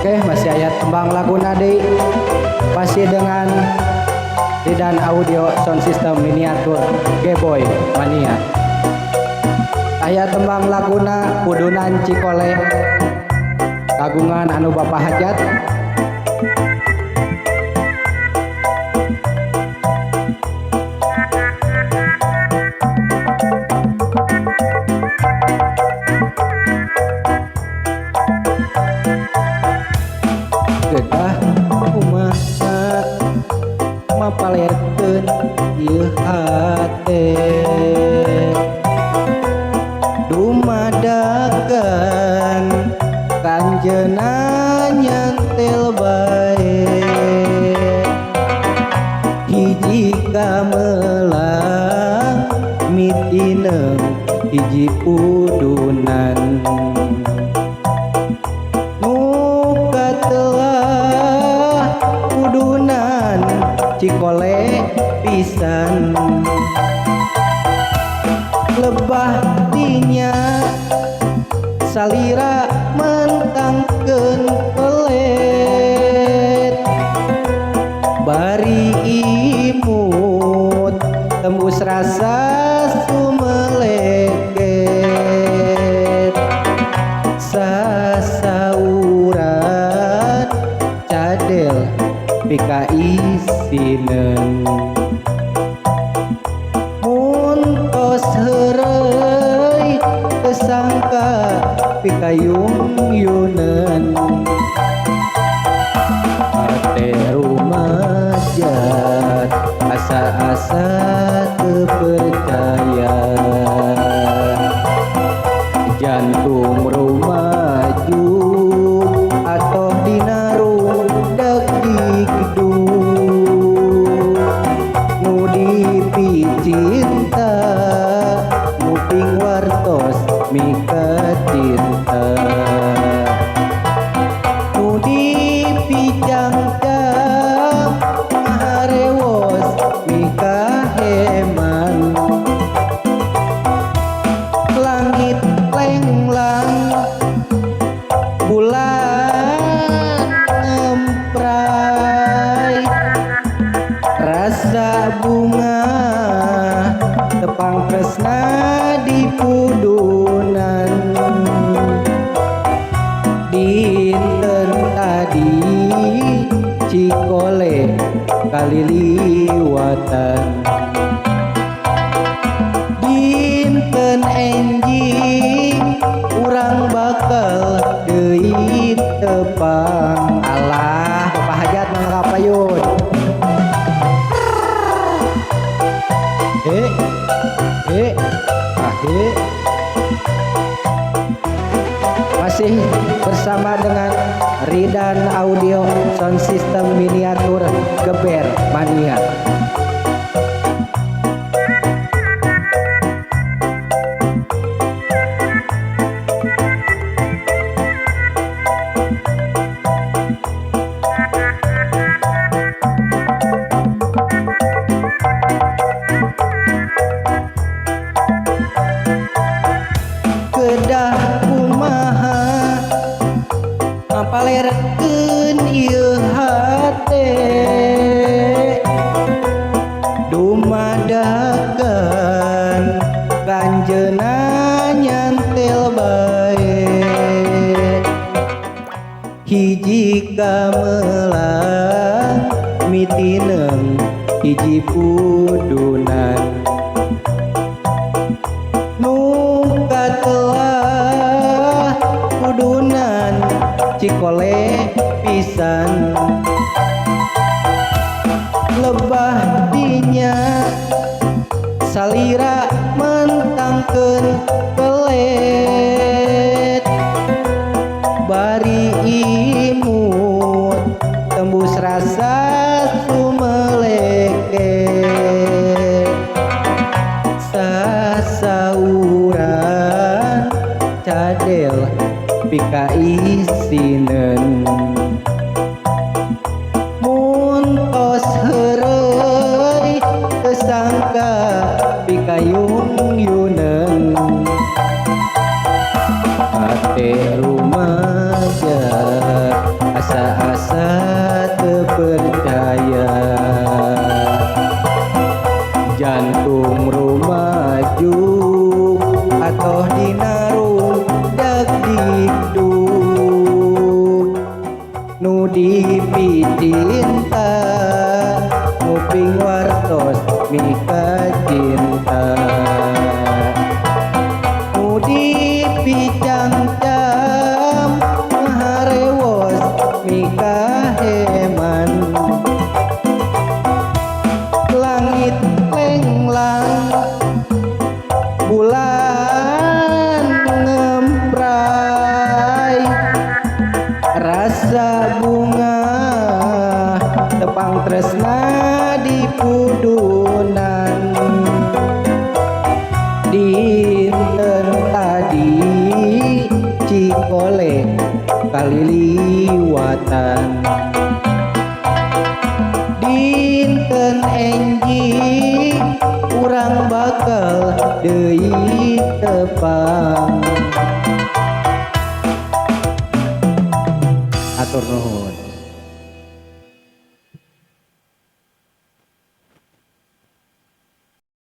Oke, masih aya tembang lagu nadi, masih dengan Ridan Audio Sound System Miniatur Geboy Mania. Aya tembang laguna Pudunan Cikole kagungan anu Bapak Hajat. Gedah kumaha mapalerkeun ieu hate, dumadakan kanjeuna nyantel bae. Hiji kamelang mitineung hiji pudunan, nu katelah pudunan Cikole pisan. Lebah dinya salira mentangkeun pelet, bari imut tembus rasa sumeleket. Sasauran cadel pikaisineun, mun tos heureuy teu sangka pikayung-yuneun. Hate rumajat asa-asa teu percaya, jantung rumaju atoh dina rungdak dikduk. Nu dipicinta nguping wartos mika cinta, nu dipicangcang ngaharewos mika heman. Langit lenglang bulan ngempray, rasa bunga tepang tresna di pudunan. Dinten tadi Cikole kaliliwatan, dinten enjing urang bakal deui tepang. Alah, Bapak Hajat mangga payun. Eh, eh, ah, eh. Masih bersama dengan Ridan Audio Sound System Miniatur Geber Mania. Kedah kumaha mapalerkeun ieu hate, dumadakan kanjeuna nyantel bae. Hiji kamelang mitineung hiji pudunan, nu katelah pudunan Cikole pisan. Lebah dinya salira mentangkeun pelet, bari imut tembus rasa sumeleket. Sasauran cadel pikaisineun, mun tos heureuy teu sangka pikayung-yuneun. Hate rumaja Dicinta nguping wartos mika cinta, nu dipicangcam harewos mika heman. Langit lenglang, bulan ngempray, rasa bungah tepang tresna di pudunan. Dinten tadi Cikole kaliliwatan, dinten enjing urang bakal deui tepang. Atur nuhun.